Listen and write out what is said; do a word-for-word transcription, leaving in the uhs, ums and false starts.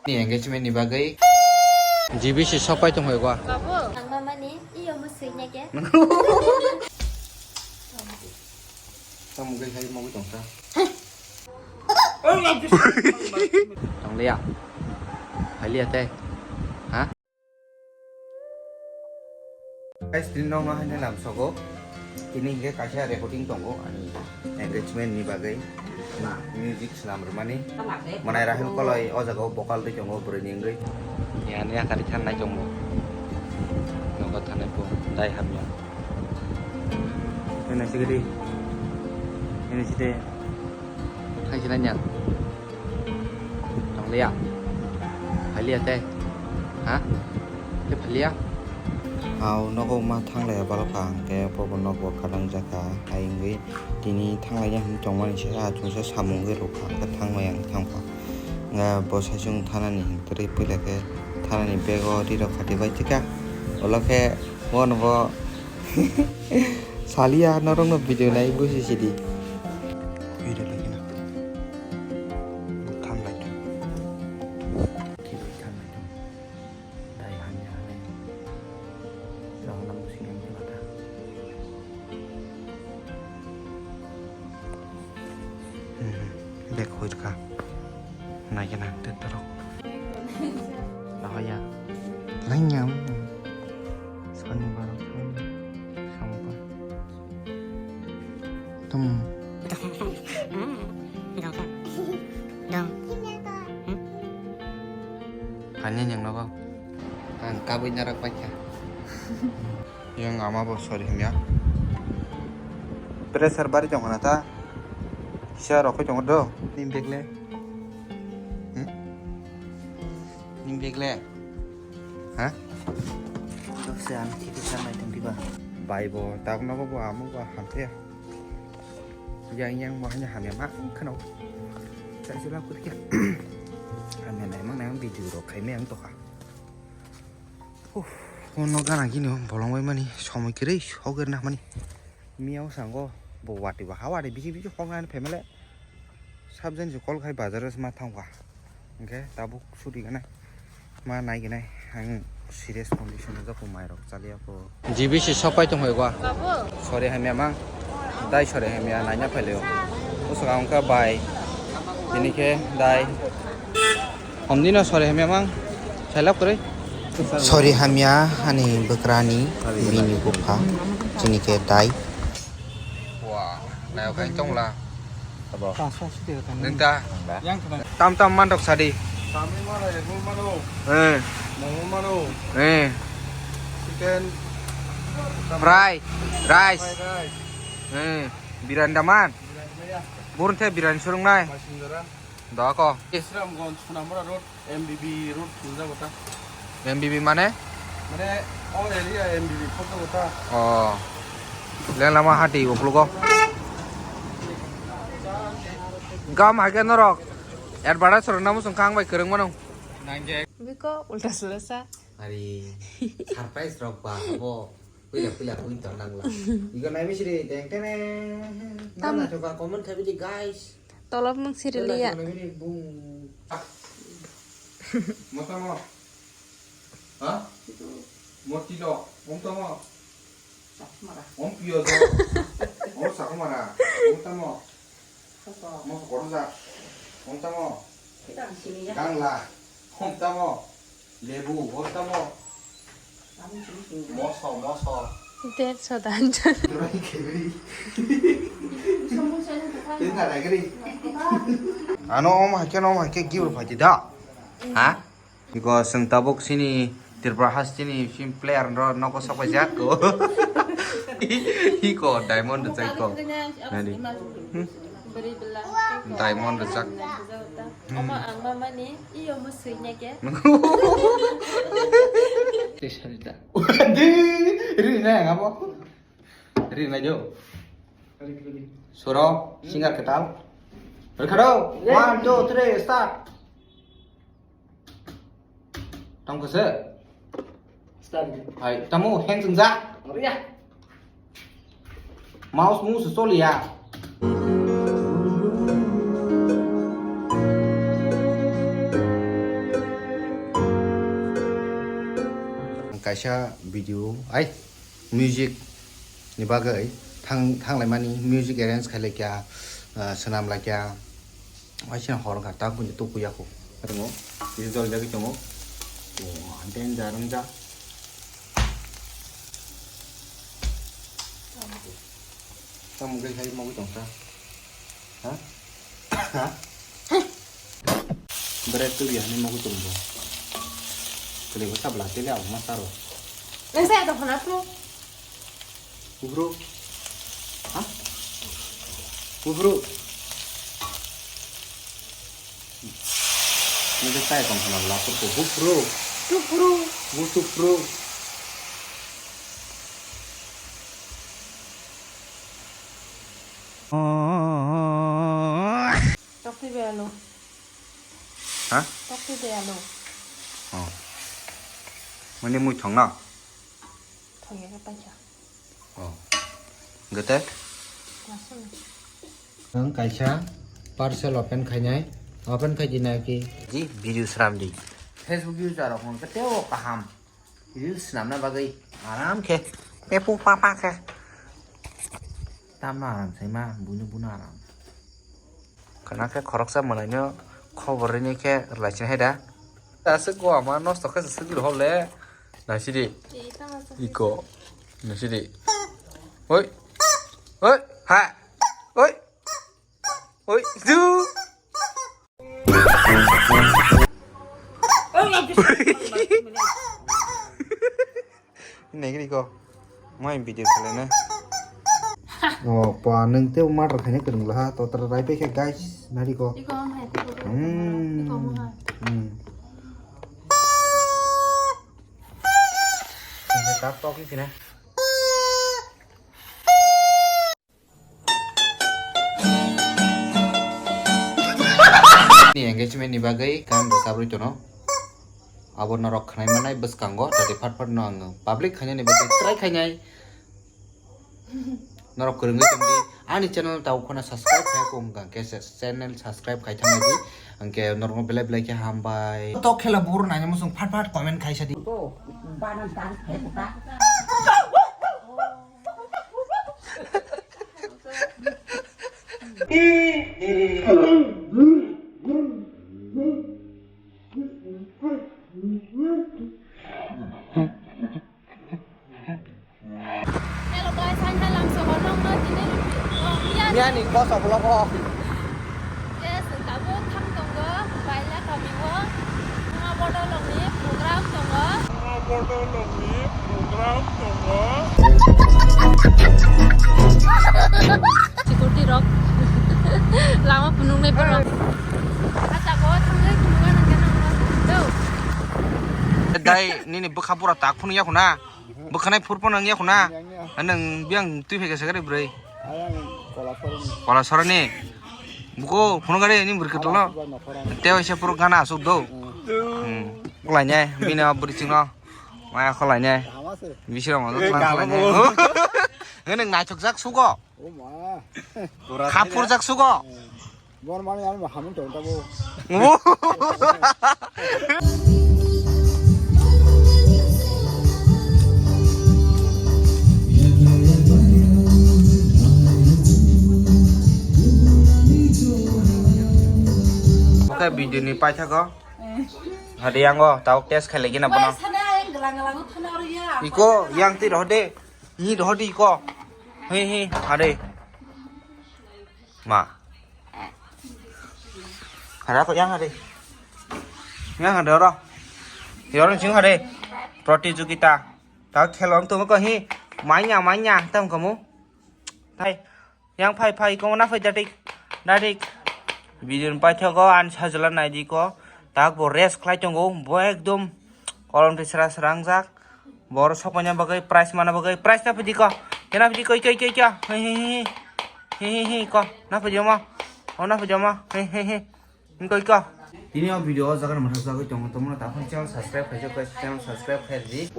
Ni engagement ni bagwi. G B C sok pai tong hoi gua. Babu, ang mama ni iyo mo sui nya ke. Tamo gai hai mo tong sa. Tong liya. Hai liya te. Ha? Guys, tini nokno haino lamsogo. Tini hingke kaisa recording tongo ani engagement ni bagwi. Music swnam rwmani. Mwnai Rahul Koloi o jaga o vocal rwi tongo bwrwi ni wngwi. Ani yakari thanai tongo. Nogo thanai bo dai hamya. Ini sigiri. Ini side. Hai sila nyat. Tong liya. Hai liya te. Ha? Te phaliya. Au nogo ma thanglaiya balokha hwnkhe bobo nogo kadang jakha hai wngwi tini thanglaiya hinwi tongmani se achuksa samung wngwi rwkha hwnkhe thanglaiya wngwi thangkha. Hwnkhe bo saichung thanani hinwi twi puila khe thanani bego rirok khati bai tikha. Ulo khe bono bo saliya norokno video nai busi sidi. Video lagi na. Thanglai tong. Thanglai tong. Dai hamya hanai. Rong nang sing yang kata. Hmm, bek hoit ka. Nai kena te terok. Nahaya. Lanyam. Sonibar. Sampa. Tum. Dong. Dong. Hanya yang nogo. Ang kabui narak paikha. Yang ama bo sorry hamya. Pressure bari tong na ta. Kisa rokoi tong do. Nim bag le. Hmm? Nim bag le. Ha? Dokse ang thiti sanai tong diba. Bai bo tak nogo bo amo bo hamya. Yang yang mo hanya hamya ma khano. Sai sila kut kya. Hamya nai mang nai video rok khai me ang to kha. Uff, kono gana gini bolong bai mani somoi kwrwi sok rwna mani. Miyao sango bo wati ba ha wati bisi bisi hok nani family. Sabjani se kol khai bazar ma thangkha. Hingke tabuk sudi gana ma nai gana ang serious condition o joko mai rok chaliya ko. G B C sok pai tong hoi gua. Babu. Sori hamya mang. Dai sori hamya naina phaileo. Usuk ang ka bai. Bini khe dai. Hom dino sori hamya mang. Sailap kwrwi. Sori hamya ani bwkrani bini bupha. Chini khe dai. Wah, nayo kain tong la. Abo. Nung ta. Yang kena. Tam tam mandok sadi. Kami mana ya? Mau mana? Eh. Mau mana? Eh. Chicken. Fry, rice. Fried rice. Eh, biryani daman. Biryani ya. Burun te biryani surung nai. Masing dara. Doko. Isramganj, Sonamura Road, M B B Road, Punjab ota. M B B mane? Mane, all area M B B photo ota. Oh. Leng lama hati, uklugo. Gam hake norok. Advertise rok namu sung kang bai kereng mano. Biko, ulta sulasa. Ari, surprise rok ba, bo. Pila, pila, pila, nang la. Igo nai misri, teng, teng, teng. Tam- Gana choka, comment khai bidi, guys. Tolop mung siri liya. Motamo. Ha? Motilo. Om tamo. Om pio do. Om sakumara. Om tamo. Mo kotor ja. Om tamo. Gangla. Om tamo. Lebu, hor tamo. Moso, moso. Dersho dan. Ano om haikhe, no om haikhe gift phaidi da. Ha? Because chwng tabuk chini Tripura hasteni film player no nogo sopai jak ko. Iko diamond rwchai ko. Nadi. Diamond rwchak. Omo ang mamani iyo mo sui nya ke. Tei sari da. Ri na yang abo. Ri na jo. Suro, singer ketal. Rekhado, one, two, three, start. Tamo khe se? Start. Hai, tamo hang chwngjak. Ria. Mouse mu se choliya. Kaisa video ai music ni bagwi thang thanglaimani, music arrange khai laikya, ah, swnam laikya, waisa hor wngkha ta buini tuku yaku ringo. Ini jol jagwi tongo. Oh, danger wngja. Tamo khe khai mogwi tongkha. Ha? Ha? Bere tu ya ni mogwi tongbo. Kali ko sabla tele au masaro. Nang saya to khana pro. Bufru. Ha? Bufru. Nang saya tong khana bla pro bufru. Tupru. Bu tupru. Tokti be alo. Ha? Tokti be alo. Oh. Mani mui thong na? Thong ya ka paisa. Oh. Gete? Masuk. Ang kaisa parcel open khainai. Open khai di na ki? Ji video sram di. Facebook user rok hwn kete o kaham. Reels swnamna bagwi aram khe pepu papa khe tamno aram saima buino buno aram. Khana khe khoroksa mwnaino khobor rini khe rwlai sini hai da. Aswk go ama nosto khe swk rw hole. Naisidi. Iko. Naisidi. Oi. Oi. Ha. Oi. Oi. Du. Nai gini ko. Mai video khalai na. Oh, pa nang te umar rakhai ne kereng lah. To ter rai pe khe guys. Nari ko. Iko ang hai, iko. Hmm. Iko mo hai. Hmm. Sampai tak tok ini sini. Ni engagement ni bagwi kan rwchap rwi tono. Abo norok khnai manai bwskango, tadi phat phat no ang public khainani bagwi try khainai. Norok kwrwngwi tongdi, ani channel tau khona subscribe khai ko wngkha khe se channel subscribe khai thangdi, angke norok belai belai khe hambai. To khela buru nanya musung phat phat comment khai sadi. Hello guys, ang hai lamsa ko nokno tini, oh, iya. Iya ni koso vlog o. Yes, tabuk thang tongo, baila kami o. Mga bodolong ni program tongo. Mga bodolong ni program tongo. Security rok. Lama punung nai borok. Acha ko thangnai pununga nang kena. Do. Dai nini bwkha bura tak phunu ya khuna. Bwkhanai phur pono wngya khuna. Wngya, wngya. Nang biyang twi phaikha sakari bwrwi. Ayang kola soroni. Kola soroni. Buko phunukari ni bwrwi kwtalo. Kola soroni. Tei waisa puro gana asuk do. Hmm. Hmm. Khlainai bini o bwrwi chwngno. Maya khlainai. Kaham ase. Bisiro mo. Eh, khlainai. Kaham. Nang naithokjak sugo. O ma. Khapurjak sugo. Eh. Bor mani ani hamung tong tabo. Oke, video ni paithago. Hadi yango tau test khai lagi na bono. Iko yang ti rohde. Ni rohde iko. He he, hadi. Ma. Hara ko yang hade. Yang hade oro. Oro sing hade. Protijogita. Ta khelong tong ko hi. Manya manya tong kamu. Hai. Yang phai phai ko na phai dadik. Dadik. Video ni paithago an sajla naidi ko. Tak bo rest khlai tongo. Bo ekdom kolom tisra srangjak. Bor sokmanya bagwi prize mana bagwi prize na pidi ko. Kena pidi ko iko iko iko. He he he. He he he ko. Na pidi mo. O na pidi mo. He he he. Iko iko. Tini o video o jaga mwthak jagwi tongo, tongmano takhon channel subscribe khaijak khe channel subscribe khai di.